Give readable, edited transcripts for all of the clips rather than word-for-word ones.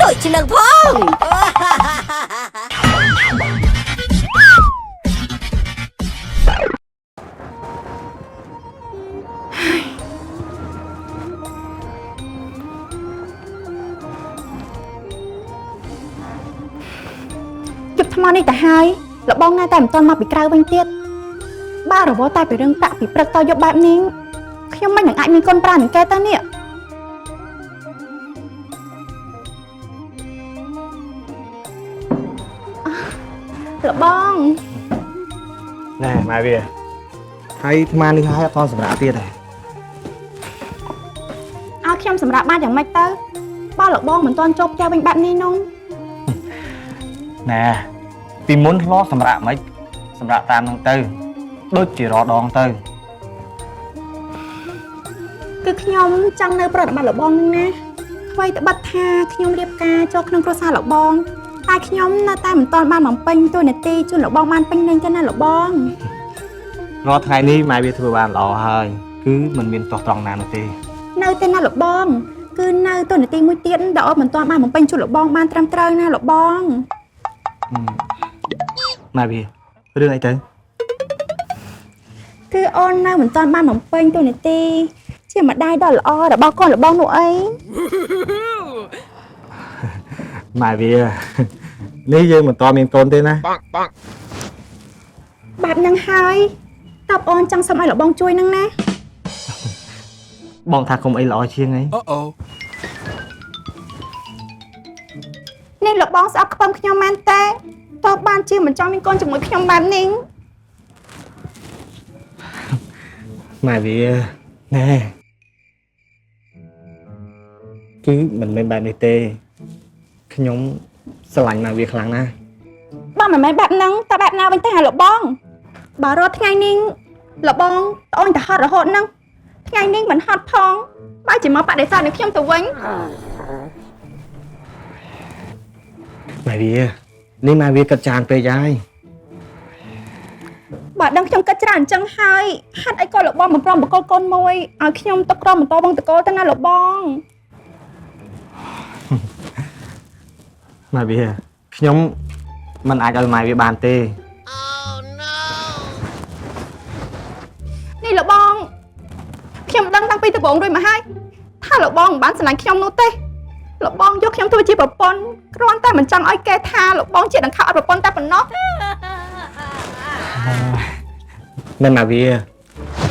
ដូចជានឹងផង ជប់ថ្មនេះទៅហើយលបងណែតែមិនទាន់មកពីក្រៅវិញទៀតបើរវល់តែពីរឿងប្រាក់ពីព្រឹកតយប់បែបនេះខ្ញុំមិននឹងអាចមានកូនប្រានឹងគេទៅនេះអះលបង ណែម៉ែវាហើយអាត្មានេះហើយអត់តសម្រាប់ទៀតទេ ឲ្យខ្ញុំសម្រាប់បានយ៉ាងម៉េចទៅបើលបងមិនទាន់ចូលផ្ទះវិញបែបនេះនោះ ណែពីមុនធ្លាប់សម្រាប់មិនសម្រាប់តាមនឹងទៅ ដូចជារដងទៅ គឺខ្ញុំចង់នៅប្រតិបត្តិលបងនឹងណាអ្វីត្បិតថាខ្ញុំរៀបការចូលក្នុងគ្រួសារលបងតែខ្ញុំនៅតែមិនទាន់បានបំពេញតួនាទីជូនលបងបានពេញលេញទេណាលបង រាល់ថ្ងៃនេះម៉ែវាធ្វើបានល្អហើយគឺមិនមានទាស់ត្រង់ណានោះទេ នៅទេណាលបង គឺនៅតួនាទីមួយទៀតដែលអូនមិនទាន់បានបំពេញជូនលបងបានត្រឹមត្រូវណាលបង ម៉ែវារឿងអីទៅ គឺអូននៅមិនទាន់បានបំពេញតួនាទីជាម្ដាយដ៏ល្អរបស់កូនលបងនោះអី ម៉ែវា នេះយើងមិនតមានកូនទេណា បែបហ្នឹងហើយតបអូនចង់សុំឲ្យលបងជួយហ្នឹងណា បងថាគុំអីល្អជាងអី នេះលបងស្អប់ខ្ពើមខ្ញុំមែនទេតបបានជាមិនចង់មានកូនជាមួយខ្ញុំបែបនេះ ម៉ែវាណែគឺមិនមែនបែបនេះទេខ្ញុំស្រឡាញ់ម៉ែវាខ្លាំងណាស់ បើមិនមែនបែបហ្នឹងតើបែបណាវិញទេហ่าលបងបើរាល់ថ្ងៃនេះលបងត្អូនតែហត់រហូតហ្នឹងថ្ងៃនេះមិនហត់ផងបើជាមកបដិសេធនឹងខ្ញុំទៅវិញ ម៉ែវានេះម៉ែវាគិតចានពេកហើយ បើដឹងខ្ញុំគិតច្រើនអញ្ចឹងហើយហេតុអីក៏លបងមិនព្រមបកគលកូនមួយឲ្យខ្ញុំទុកក្រមបន្តវងតកូលទៅណាលបង ម៉ែវាខ្ញុំមិនអាចឲ្យម៉ែវាបានទេ នេះលបងខ្ញុំដឹងតាំងពីដំបូងរួចមកហើយថាលបងមិនបានស្រឡាញ់ខ្ញុំនោះទេលបងយកខ្ញុំធ្វើជាប្រពន្ធគ្រាន់តែមិនចង់ឲ្យគេថាលបងជាដង្ខៅអត់ប្រពន្ធតែប៉ុណ្ណោះ មែនម៉ែវា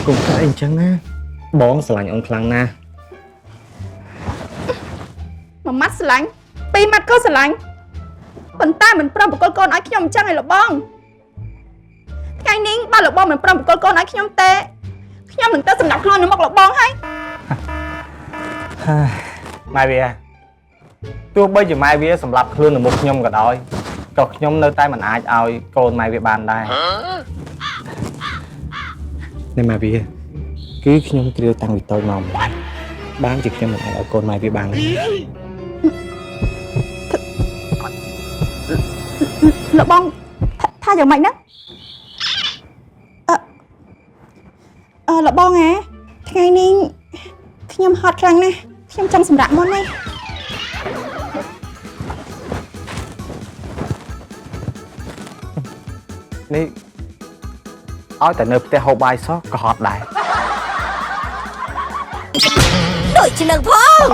គុំគិតអីអញ្ចឹងណាបងស្រឡាញ់អូនខ្លាំងណាស់ មួយម៉ាត់ស្រឡាញ់ពីរម៉ាត់ក៏ស្រឡាញ់ប៉ុន្តែមិនព្រមបកគលកូនឲ្យខ្ញុំអញ្ចឹងឯងលបងថ្ងៃនេះបើលបងមិនព្រមបកគលកូនឲ្យខ្ញុំទេខ្ញុំនឹងទៅសម្រាប់ខ្លួននៅមុខលបងហើយ ម៉ែវាទោះបីជាម៉ែវាសម្លាប់ខ្លួននៅមុខខ្ញុំក៏ដោយក៏ខ្ញុំនៅតែមិនអាចឲ្យកូនម៉ែវាបានដែរនេះម៉ែវាគឺខ្ញុំគ្រាវតាំងពីតូចមកម្ល៉េះបានជាខ្ញុំមិនអាចឲ្យកូនម៉ែវាបានទេ លបងថាយ៉ាងម៉េចហ្នឹងអឺអឺលបងហ៎ថ្ងៃនេះខ្ញុំហត់ខ្លាំងណាស់ខ្ញុំចង់សម្រាកមុននេះ នេះឲ្យតែនៅផ្ទះហូបបាយសោះក៏ហត់ដែរ ដូចជានឹងផង